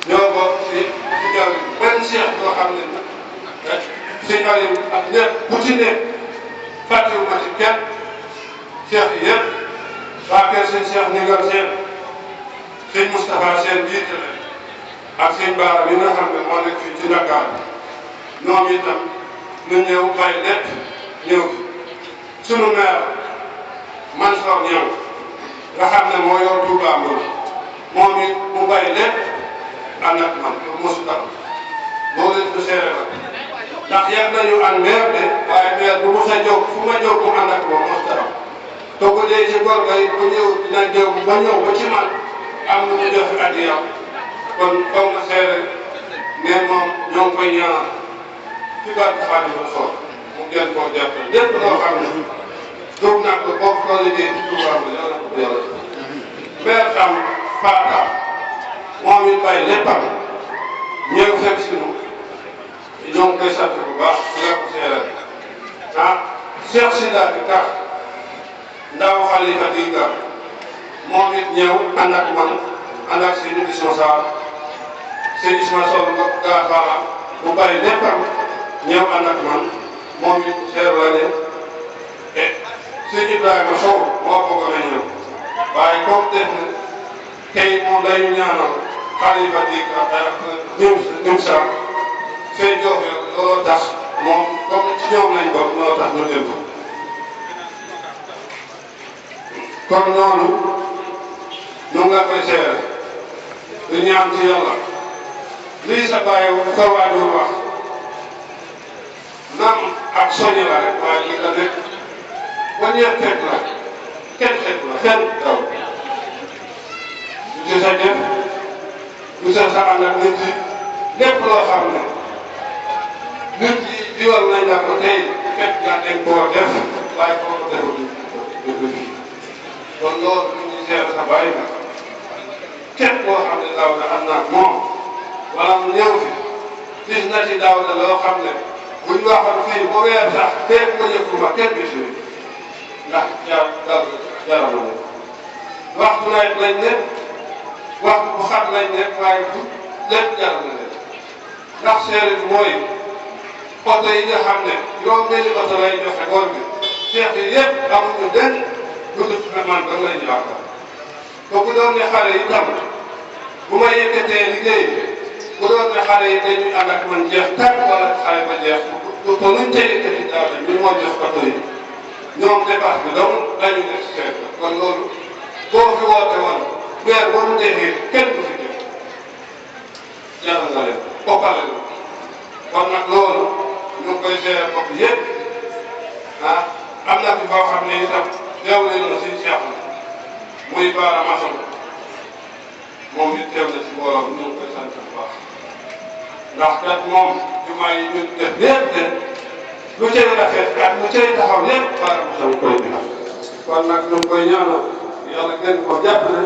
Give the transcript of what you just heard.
ñoo bokk si jaww ji benn cheikh boo xam ne sëñ Aliou ak ñëpp ku ci nekk fàttewuma ci kenn cheikh yi yëpp waa kër sëñ Cheikh Ndigal seen sëñ Moustapha seen jiite la ak sëñ Baara mi nga xam ne moo nekk fii ci Dakar ñoom itam ñu ñëw bay lépp ñëw sunu maire Mansour ñëw nga xam ne moo yor Touba moom it mu bay lépp ànd ak man mosu tax moo leen ko seere la ndax yàgg nañu ànd maire de waaye maire bu mos a jóg fu ma jóg mu ànd ak moom mos tax te bu dee ci góor ga it bu ñëw dina jóg ba ñëw ba ci man am na mu joxe addiya kon kaw ma seere ne moom ñoo ngi koy ñaanal ci barke Xaadimu Rasuul mu gën koo jàppale lépp loo xam ne jóg naa ko bokk koo liggéey ci Touba bi yàlla ko yàlla maire tam Fata moom it bàyyi léppam ñëw fekk si ñun ñoo ngi koy sant bu baax di la ko seeral ah Cheikh Sida bi tax ndaw Xalifa di nga moom it ñëw ànd ak man ànd ak seen émission saa seen émission soxla nga gaafaara bu bàyyi léppam ñëw ànd ak man moom it seer la ne et sëñ Ibrahima Sow moo ko gën a ñëw waaye comme def na tey moom dañu ñaanal Xalifa di ñëw saa seen jox looloo tax moom comme ci ñoom lañ bokk looloo tax ñu dem ko kon noonu ñu nga koy seere di ñaan ci yàlla lii sa bàyyi sa waajur wax naam ak soñi la rek waaye li nga nekk ba ñeent fekk la kenn fekk la fenn daw du ci sa def du sa ànd ak nit yi lépp loo xam ne nit yi diwal nañ la ko tey fekk nga dañ koo def waaye koo ko deful du kon loolu lu ñuy seere sa bàyyi la képp koo xam ne daaw na am naa moom wala mu ñëw fi gis na ci daaw na loo xam ne buñ waxoon fii ba weer sax tey ko yëkkuma kenn bi si ndax jaral na waxtu nawet lañ ne waxtu bu xat lañ ne waaye bu lépp jaral na leen ndax seere bi mooy oto yi nga xam ne juróom-benni oto lay joxe góor bi seex yi yëpp amuñu benn dugg ci man da lay yaakaar te bu doon ne xale yi tam bu ma yëkkatee liggéey bu doon ne xale yi dañuy ànd ak man jeex tàkk wala xale ba jeex te luñ tey yëkkati daaw de ñu moo jox oto yi ñoom dépasse bi donc dañu def seet kon loolu boo fi woote woon weer boo mu defee kenn du fi def jaral nga leen bokkale la kon nag loolu ñu ngi koy seere bopp yëpp ah am na fi foo xam ne itam teew leen na si Cheikh muy Baara Mason moom it teew na ci mbooloo ñu ngi koy sant bu baax ndax kat moom jumaa yi ñu def lépp de lu cay rafet ak lu cay taxaw lépp Baara Mason koy def kon nag ñu ngi koy ñaanal yàlla gën ko jàppale